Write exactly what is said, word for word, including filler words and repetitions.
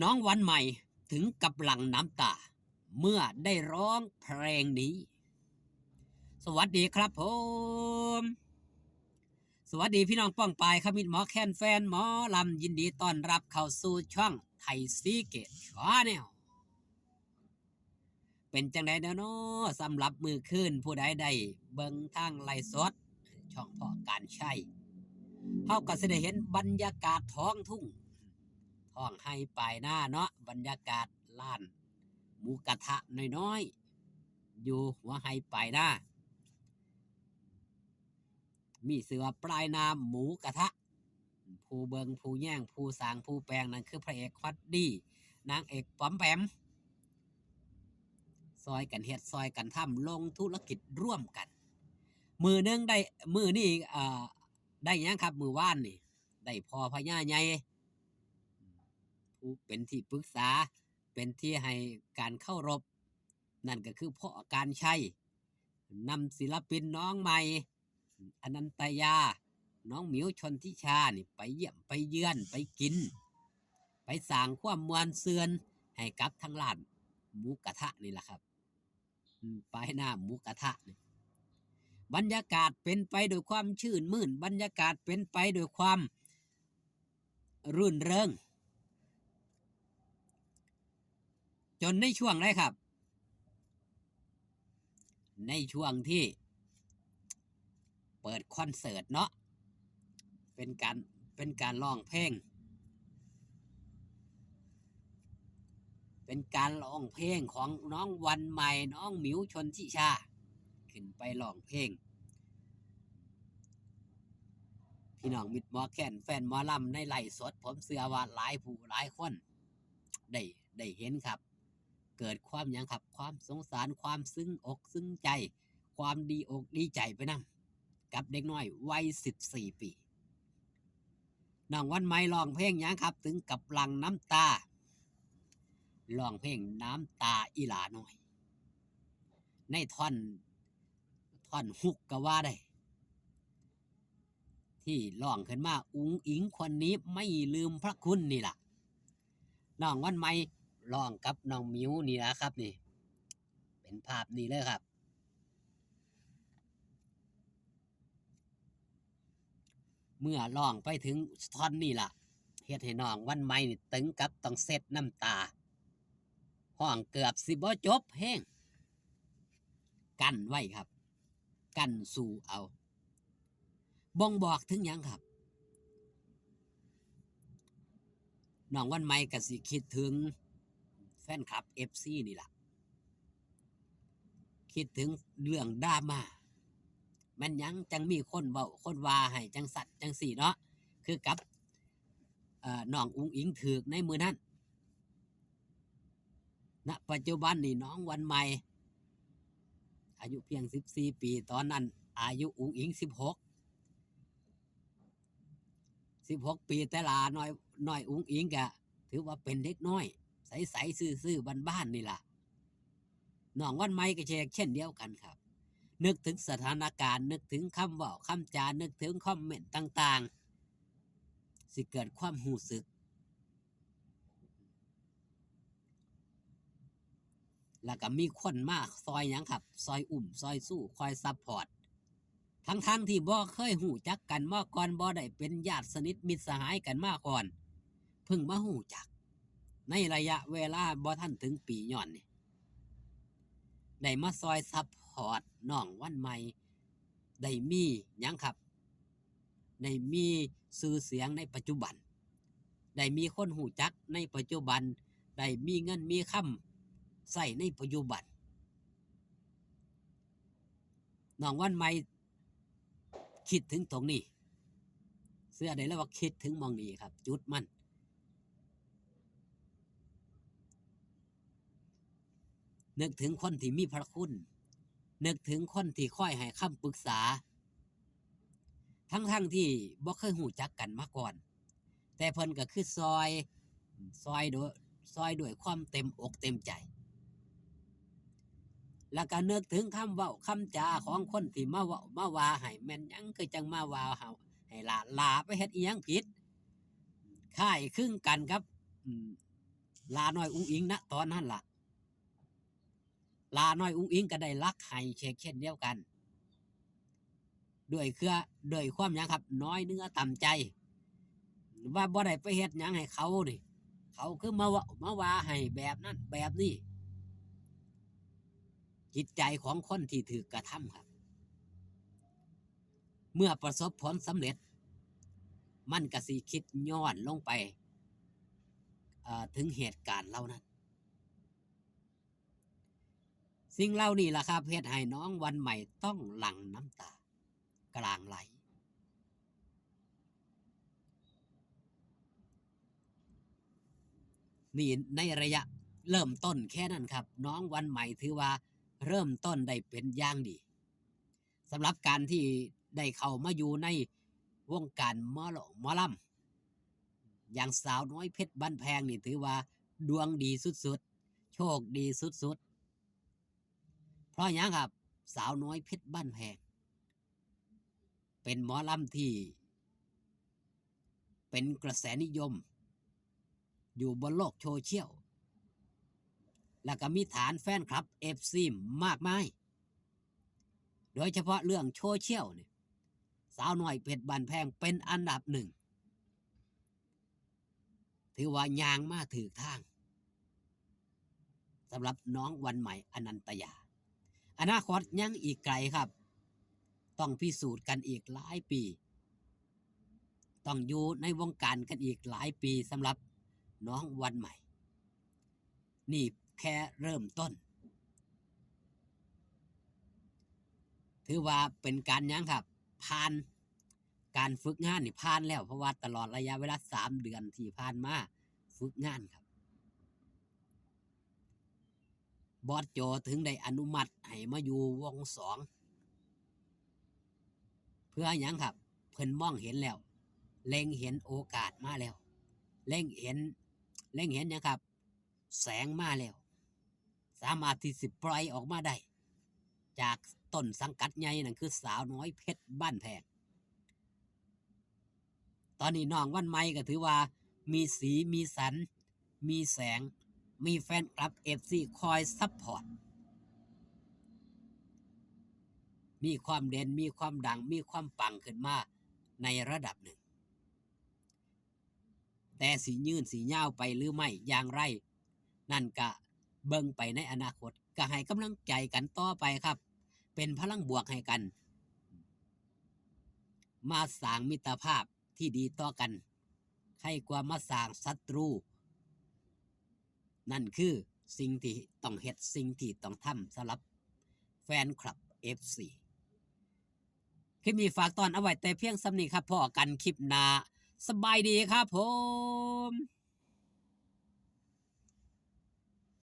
น้องวันใหม่ถึงกับหลั่งน้ำตา เมื่อได้ร้องเพลงนี้ สวัสดีครับผม สวัสดีพี่น้องป้องปายครับ มิตรหมอแคนแฟนหมอลำ ยินดีต้อนรับเข้าสู่ช่องไทยซีเกตชาแนล เป็นจังได๋เนาะ สำหรับมื้อคืน ผู้ใดได้เบิ่งทางไลฟ์สด ช่องพ่อการชัย เฮาก็สิได้เห็นบรรยากาศท้องทุ่ง ท้องไฮ่ปลายนาเนาะ บรรยากาศร้านหมูกระทะน้อยๆ อยู่หัวไฮ่ปลายนา มีชื่อว่าปลายนาหมูกระทะ ผู้เบิ่งผู้แยงผู้สร้างผู้แปลงนั่นคือพระเอกฮอดดี นางเอกป๋อมแปม ซอยกันเฮ็ดซอยกันทำ ลงธุรกิจร่วมกัน มื้อหนึ่งได้ มื้อนี้ เอ่อ ได้หยังครับ มื้อวานนี่ ได้พ่อพญาใหญ่ ผู้เป็นที่ปรึกษา เป็นที่ให้การเคารพ นั่นก็คือพ่อการชัย นำศิลปินน้องใหม่ อนันตยา น้องหมิวชนทิชานี่ ไปเยี่ยมไปเยือน ไปกิน ไปสร้างความม่วนซื่นให้กับทางร้านหมูกระทะนี่ล่ะครับ อืม ปลายนาหมูกระทะนี่ บรรยากาศเป็นไปด้วยความชื่นมื่น บรรยากาศเป็นไปด้วยความรื่นเริง จนในช่วงใดครับ ในช่วงที่เปิดคอนเสิร์ตเนาะ เป็นการ เป็นการร้องเพลง เป็นการร้องเพลงของน้องวันใหม่ น้องหมิวชนทิชา ขึ้นไปร้องเพลง พี่น้องมิตรหมอแคนแฟนหมอลำในไลฟ์สด ผมเชื่อว่าหลายผู้หลายคน ได้ ได้เห็นครับ เกิดความหยังครับ ความสงสาร ความซึ้งอกซึ้งใจ ความดีอกดีใจไปนำ กับเด็กน้อยวัย สิบสี่ ปี น้องวันใหม่ร้องเพลงหยังครับ ถึงกับหลั่งน้ำตา ร้องเพลงน้ำตาอีหลาน้อย ในท่อน ท่อนฮุกก็ว่าได้ ที่ร้องขึ้นมา อุ๋งอิ๋งคนนี้ไม่ลืมพระคุณนี่ล่ะ น้องวันใหม่ร้องกับน้องหมิวนี่ล่ะครับนี่ เป็นภาพนี่เลยครับ เมื่อร้องไปถึงท่อนนี่ล่ะ เฮ็ดให้น้องวันใหม่นี่ถึงกับต้องเช็ดน้ำตา ร้องเกือบสิบ่จบเพลง กั้นไว้ครับ กั้นสู้เอา บ่งบอกถึงหยังครับ น้องวันใหม่ก็สิคิดถึงแฟนคลับ เอฟซี นี่ล่ะ คิดถึงเรื่องดราม่า แม่นหยังจังมีคนเว้า คนว่าให้จังซั้นจังซี้เนาะ คือกับ เอ่อ น้องอุ๋งอิ๋งถืกในมื้อนั้น ณ ปัจจุบันนี่น้องวันใหม่ อายุเพียง สิบสี่ ปี ตอนนั้นอายุอุ๋งอิ๋ง สิบหก สิบหก ปี แต่หล้าน้อย น้อยอุ๋งอิ๋งก็ถือว่าเป็นเด็กน้อย ใสๆ ซื่อๆ บ้านๆ นี่ล่ะ น้องวันใหม่ก็เช่นเดียวกันครับ นึกถึงสถานการณ์ นึกถึงคำเว้าคำจา นึกถึงคอมเมนต์ต่างๆ สิเกิดความรู้สึก แล้วก็มีคนมาซอยหยังครับ ซอยอุ้ม ซอยชู คอยซัพพอร์ต ทั้งๆ ที่บ่เคยรู้จักกันมาก่อน บ่ได้เป็นญาติสนิทมิตรสหายกันมาก่อน เพิ่งมารู้จัก ในระยะเวลาบ่ทันถึงปีย้อนนี่ ได้มาซอยซัพพอร์ตน้องวันใหม่ ได้มีหยังครับ ได้มีชื่อเสียงในปัจจุบัน ได้มีคนรู้จักในปัจจุบัน ได้มีเงินมีคำใช้ในปัจจุบัน น้องวันใหม่คิดถึงตรงนี้ เชื่อได้เลยว่าคิดถึงหม่องนี้ครับ จุดมัน นึกถึงคนที่มีพระคุณ นึกถึงคนที่คอยให้คำปรึกษา ทั้งๆ ที่บ่เคยรู้จักกันมาก่อน แต่เพิ่นก็คือซอย ซอยโดย ซอยด้วยความเต็มอกเต็มใจ แล้วก็นึกถึงคำเว้าคำจาของคนที่มาเว้ามาว่าให้ แม่นหยังคือจั่งมาว่าเฮา ให้หล้า หล้าไปเฮ็ดอิหยังผิด คล้ายคลึงกันกับ อืม หล้าน้อยอุ๋งอิ๋ง ณ ตอนนั้นล่ะ หล้าน้อยอุ๋งอิ๋งก็ได้หลักไห้เช่นเดียวกัน ด้วยเครือ ด้วยความหยังครับ น้อยเนื้อต่ำใจ ว่าบ่ได้ไปเฮ็ดหยังให้เขานี่ เขาคือมาว่า มาว่าให้แบบนั้นแบบนี้ จิตใจของคนที่ถูกกระทำครับ เมื่อประสบผลสำเร็จ มันก็สิคิดย้อนลงไป เอ่อ ถึงเหตุการณ์เหล่านั้น สิ่งเหล่านี้ล่ะครับ เฮ็ดให้น้องวันใหม่ต้องหลั่งน้ำตากลางไหล นี่ในระยะเริ่มต้นแค่นั้นครับ น้องวันใหม่ถือว่าเริ่มต้นได้เป็นอย่างดี สำหรับการที่ได้เข้ามาอยู่ในวงการหมอลำ หมอลำ อย่างสาวน้อยเพชรบ้านแพงนี่ถือว่าดวงดีสุดๆ โชคดีสุดๆ เพราะหยังครับ สาวน้อยเพชรบ้านแพง เป็นหมอลำที่ เป็นกระแสนิยม อยู่บนโลกโซเชียล แล้วก็มีฐานแฟนคลับ เอฟซี มากมาย โดยเฉพาะเรื่องโซเชียลเนี่ย สาวน้อยเพชรบ้านแพงเป็นอันดับหนึ่ง ถือว่าย่างมาถูกทาง สำหรับน้องวันใหม่อนันตยา อนาคตยังอีกไกลครับ ต้องพิสูจน์กันอีกหลายปี ต้องอยู่ในวงการกันอีกหลายปีสำหรับน้องวันใหม่ นี่แค่เริ่มต้น ถือว่าเป็นการหยังครับ ผ่าน การฝึกงานนี่ผ่านแล้ว เพราะว่าตลอดระยะเวลาสามเดือนที่ผ่านมา ฝึกงานครับ บอสโจถึงได้อนุมัติให้มาอยู่วงสอง เพื่อหยังครับ เพิ่นมองเห็นแล้ว เล็งเห็นโอกาสมาแล้ว เล็งเห็น เล็งเห็นหยังครับ แสงมาแล้ว สามารถที่สิปล่อยออกมาได้ จากต้นสังกัดใหญ่นั่นคือสาวน้อยเพชรบ้านแพง ตอนนี้น้องวันใหม่ก็ถือว่ามีสีมีสัน มีแสง มีแฟนคลับ เอฟซี คอยซัพพอร์ต มีความเด่น มีความดัง มีความปังขึ้นมาในระดับหนึ่ง แต่สิยืนสิยาวไปหรือไม่อย่างไร นั่นก็เบิ่งไปในอนาคต ก็ให้กำลังใจกันต่อไปครับ เป็นพลังบวกให้กัน มาสร้างมิตรภาพที่ดีต่อกัน ใครกว่ามาสร้างศัตรู นั่นคือสิ่งที่ต้องเฮ็ด สิ่งที่ต้องทำสำหรับแฟนคลับ เอฟซี คลิปนี้ฝากตอนเอาไว้แต่เพียงส่ำนี้ครับ พ้อกันคลิปหน้า สบายดีครับผม